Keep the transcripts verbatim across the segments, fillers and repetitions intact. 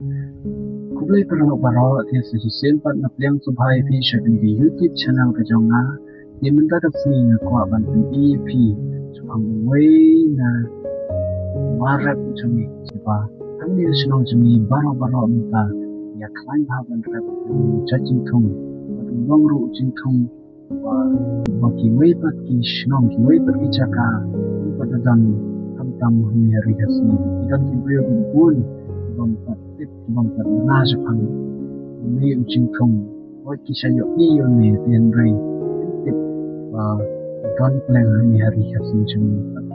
Khublei paralok baroh, te sa shisien pat nga pdiang sngewbha ïa phi sha kane ka YouTube channel ka jong nga. Te mynta ka sngi nga kwah ban pyni ïa phi shaphang uwei na mar rep jong ngi. Sngewbha hangne ha shnong jong ngi baroh baroh mynta ïa khlaiñ bha ban rep ïa une u jait jingthung. Bad u long ruh u jingthung ba, ba kiwei pat ki shnong, kiwei pat ki jaka, kiwei pat da don khamtam hangne ha ri Khasi. Ki don ki briew ki bun, ki bym pat tip, ki bym pat ngeit shaphang une u jingthung. Hooid ki shah ïohi ïa une, te hynrei kim tip ba u don pleng hangne ha ri Khasi jong ngi pat.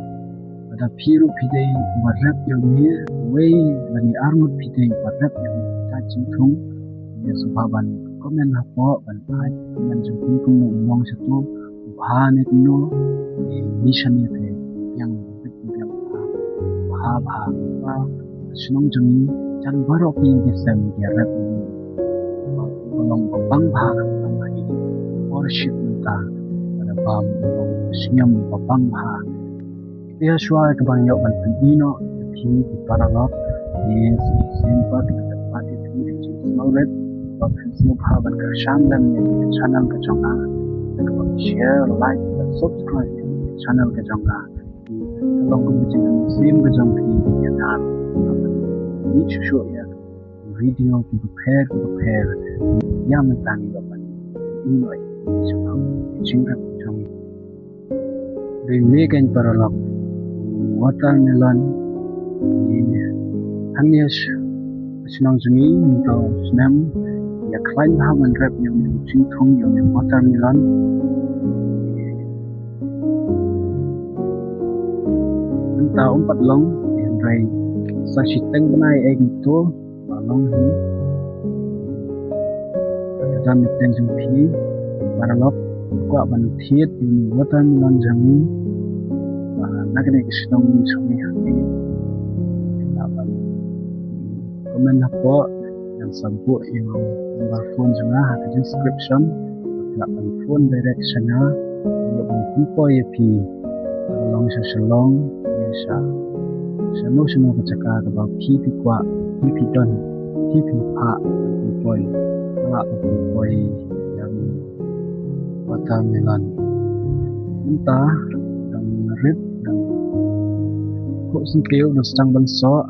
Lada phi ruh phi dei uba rep ïa une, uwei lane arngut phi dei uba rep ïa une u jait jingthung, ïa sngewbha ban comment hapoh, ban ai comment jong phi kumno u long shato, u bha ne kumno, eh, ngi shane te biang, biang bha, bha bha. Shnong jong ngi jan baroh ki ïing ki sem ki rep ïa une. Ba long ba pang bha, ba long ba pang bha. Worship mynta, ba long ba pang bha. Te ha shuwa kaba ngan ïoh ban pyni noh ïa phi ki paralok, ngi sngewbha ban kyrpad ïa phi, ïa phi sngewrit ba phin sngewbha ban kyrshan lem ïa ka channel ka jong nga, kaba share, like bad subscribe ïa ka channel ka jong nga. Ka long ka jingmynsiem ka jong phi ïa nga ban pyni shuh shuh ïa video kiba pher kiba pher. Ïa mynta ngi ïoh ban ïohi noh ïa ka jingrep jong ngi. Dei ne keiñ paralok, watermelon, ïa hangne ha shnong jong ngi mynta u snem ïa khlaiñ bha ban rep ïa une u jingthung, ïa une u watermelon. Mynta um pat long, hynrei sa shiteng bnai ei kumto ba long hi. Ka don ne teng jong phi paralok, kwah ban thied ïa une u watermelon jong ngi. Ba na kane ka shnong jong ngi ha ngi. Lah ban comment hapoh, ngan sa buh ïa u number phone jong nga ha ka description. Lah ban phone direct sha nga, ïa ban pynpoi ïa phi. Long sha Shillong, ïa sha shano shano ka jaka kaba phi phi kwah, phi phi don, phi phi phah, pynpoi, lah ban pynpoi ïa u watermelon. Mynta dang rit, dang khuh syntiew, dang sdang ban soh.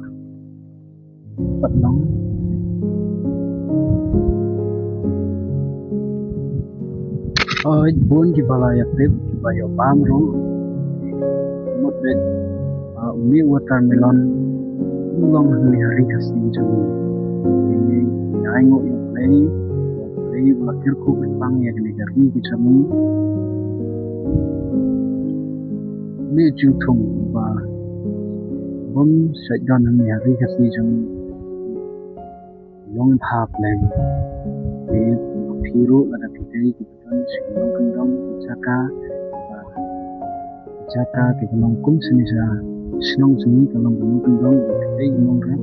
Pat long. Oi, bun kiba la ïa tip, kiba ïoh bam ruh. Mut beit, ah, une u watermelon um long hangne ha ri Khasi jong ngi. Ngi ainguh ïa U Blei, U Blei u la kyrkhu pynpang ïa kane ka ri ka jong ngi. Une u jingthung ba bym shait don hangne ha ri Khasi jong ngi. Long bha pleng. Te phi ruh lada phi dei kiba don sha ki long kyndong ki jaka, ba ki jaka kiba long kum shane sha shnong jong ngi ka long ka long kyndong, ba phi dei ki nongrep,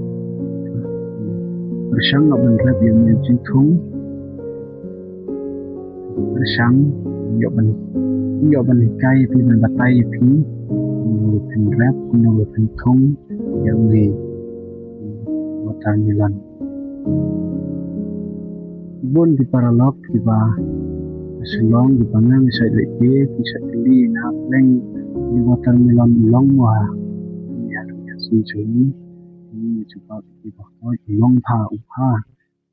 pyrshang noh ban rep ïa une u jingthung. Pyrshang, ïoh ban, ïoh ban hikai ïa phi, ban batai ïa phi kumno ba phin rep, kumno ba phin thung ïa une u watermelon. Bun ki paralok kiba ha Shillong kiba nang shait leit te, ki shait kylli ïa nga, pleng une u watermelon u long mo ha ri Khasi jong ngi. Ngi jubab ïa ki ba hooid, u long bha, u bha.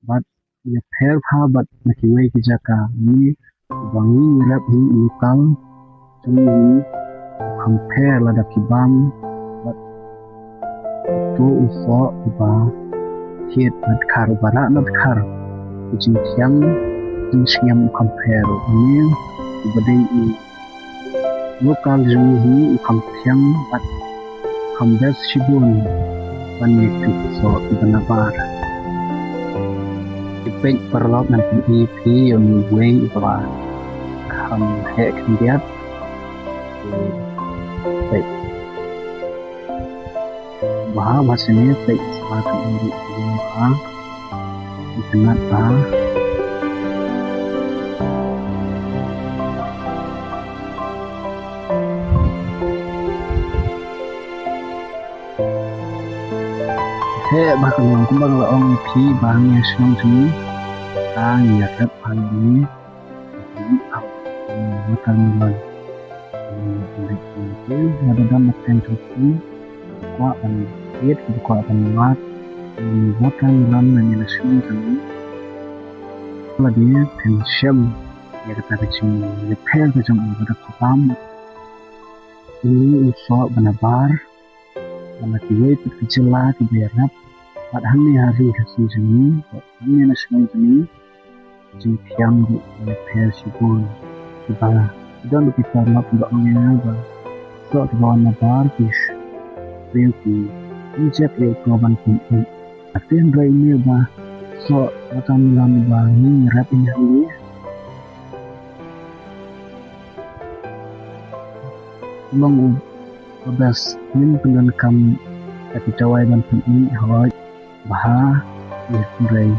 Bad ïapher bha bad na kiwei ki jaka, une uba ngi rep hi, u local jong ngi hi, u kham pher lada phi bam. Bad uto u soh uba thied na dkhar, uba rah na dkhar, ka jingthiang jingsngem u kham pher. Une uba dei u local jong ngi hi u kham thiang bad kham best shibun ban ïa ki soh kiba nabar. Te peit paralok, ngan pyni ïa phi ïa uwei uba kham heh khyndiat. Peit. Bha bha sini, peit, sa ka ri bha. Itynnad bha. Heh, ba ka long kumba nga la ong ïa phi ba hangne ha shnong jong ngi, ka ngi ïa rep hangne, watermelon. Nga da dang mat tang jong phi, kwah ban ïeit, kwah ban wad watermelon nangne ha shnong jong ngi. Lada phin shem ïa kata ka jingïapher ka jong u ba da khabam, une u soh ba nabar, ba na kiwei pat ki jylla kiba ïarap, bad hangne ha ri Khasi jong ngi, bad hangne na shnong jong ngi, jingthiang ruh ïapher shibun. Kiba don ki paralok kiba ong ïa nga ba soh kiba wan nabar ki briew ki inject ïa u soh ban pynïeit. Hynrei une ba soh watermelon ba ngi rep ïa u, long u ba best, ngim pyndonkam ïa ki dawai ban pynïeit, hooid, bha, hynrei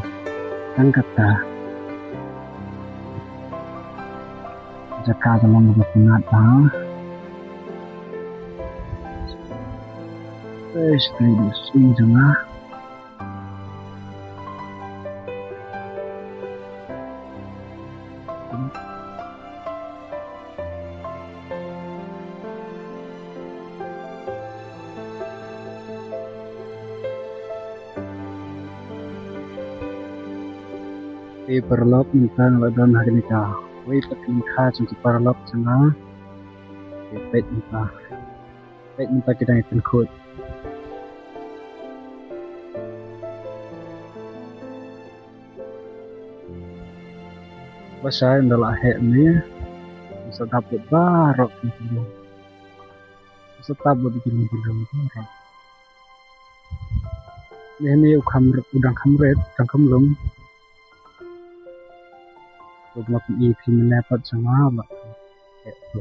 tang kata jaka ka long kaba pyngngad bha. Eish, dei da suiñ jong nga. Ki paralok, mynta nga la don ha kane kawei pat ka lyngkha jong ki paralok jong nga. Ki peit mynta. Peit mynta ki dang ïa pynkhuid. Ba shai ynda la heh ne, sa dap lut baroh ki lum. Sa dap lut ki lum, ki lum baroh. Ne ne u kham, u dang kham rit, dang kham lum. Lut ma phi, phi mynne pat jong nga ba heh tu.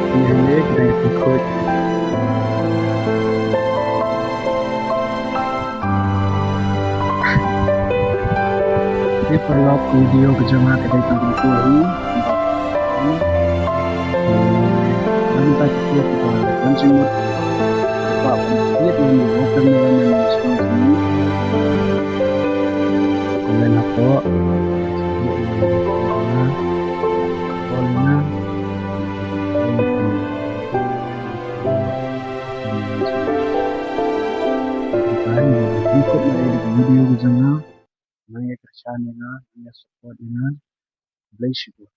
Ngi hynne ki dang ïa pynkhuid. Ki paralok, video ka jong nga ka dei tang kumtu hi. Ngan ïa kyrpad ïa phi ba phin jingmut, ba phin ïeit ïa une u watermelon, ïa une u shnong jong ngi. Comment hapoh. Comment hapoh. Video ka jong nga, nang ïa kyrshan ïa nga, nang ïa support ïa nga. Khublei shibun.